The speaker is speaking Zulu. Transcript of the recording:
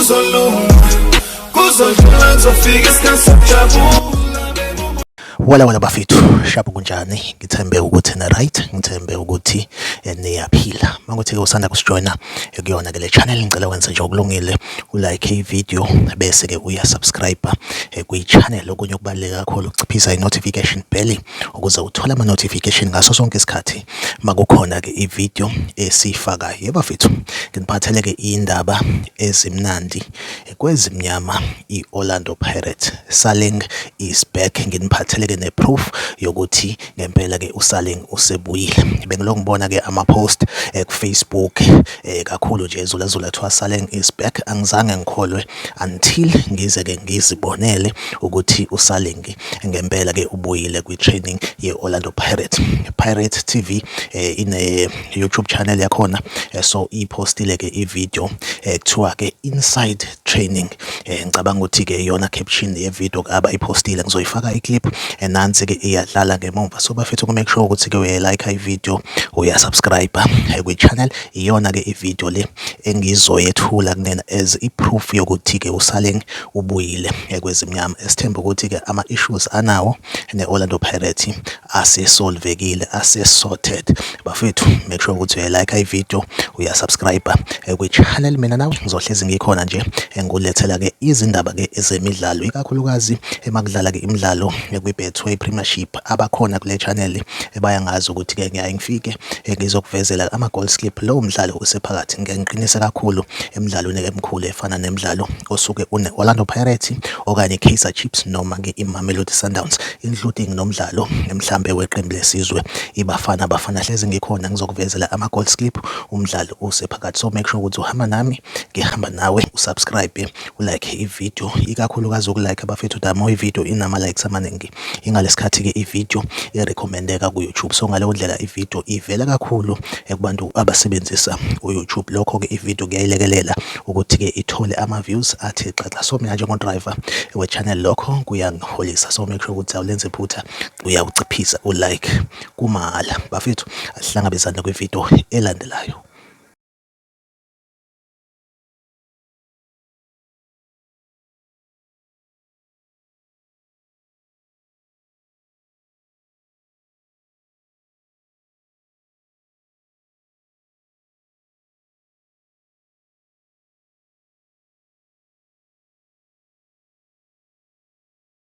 Kuzolunga, kuzodlula, kuzofika isikhathi sokujabula. Wala wala bafethu, shapo kunjani? Ngithembe ukuthi ni right, ngithembe ukuthi niyaphila. Manguthi ke usanda kusijoyina kuyona ke le channel, ngicela wenze nje okulungile, ulike i-video bese ke uya subscribe kwi-channel. Okunye okubaluleke kakhulu ukuciphisa i-notification bell ukuze uthole ama-notification ngaso sonke isikhathi makukhona ke i-video esiyifakayo. Yebo bafethu, nginiphathele ke indaba ezimnandi kwezimnyama, i-Orlando Pirates. Saleng is back. Nginiphathele ke ne-proof yokuthi ngempela ke uSaleng usebuyile. Bengilokhu ngibona ke ama-post ku-Facebook kakhulu nje ezulazula, kuthiwa Saleng is back. Angizange ngikholwe until ngize ke ngizibonele ukuthi uSaleng ngempela ke ubuyile kwi-training ye-Orlando Pirates. Pirate TV ine YouTube channel yakhona, so ipostile ke i-video, kuthiwa ke "Inside Training". Ngicabanga ukuthi ke iyona caption ye-video abayipostile. Ngizoyifaka i-clip, nansi ke iyadlala ngemumva. So bafethu, ku make sure ukuthi ke uyayilike i-video, uyasubscribe kwi-channel. Iyona ke i-video le engizoyethula kunena as i-proof yokuthi ke uSaleng ubuyile kwezimnyama. Esithemba ukuthi ke ama-issues anawo ne-Orlando Pirates asesolvekile, ase-sorted. Bafethu, make sure ukuthi uyayilike i-video, uyasubscribe kwi-channel. Mina nawe ngizohlezi ngikhona nje ngulethela ke izindaba ke ezemidlalo, ikakhulukazi emakudlala ke imidlalo kwi-Betway Premiership. Abakhona kule channel bayangazi ukuthi ke ngiyaye ngifike ngizokuvezela ama-goal slip lowo mdlalo usephakathi. Ngeke ngiqinise kakhulu emidlalweni emikhulu efana nemidlalo osuke une-Orlando Pirates okanye i-Kaizer Chiefs noma ke i-Mamelodi Sundowns, including nomdlalo mhlambe weqembu lesizwe iBafana Bafana. Hlezi ngikhona ngizokuvezela ama-goal slip umdlalo usephakathi. So make sure ukuthi uhamba nami, ngihamba nawe, usubscribe, ulike i-video, ikakhulukazi ukulike abafethu. The more i-video inama-likes amaningi, ingalesikhathi-ke i-video irecommendeka ku-YouTube. So ngaleyo ndlela i-video ivela kakhulu kubantu abasebenzisa u-YouTube. Lokho-ke i-video kuyayilekelela ukuthi-ke ithole ama-views athe xaxa. So mina njengo-driver we-channel lokho kuyangiholisa. So make sure ukuthi awulenze iphutha, uyawuciphisa u-like kumahhala. Bafethu, asihlangabezane kwi-video elandelayo.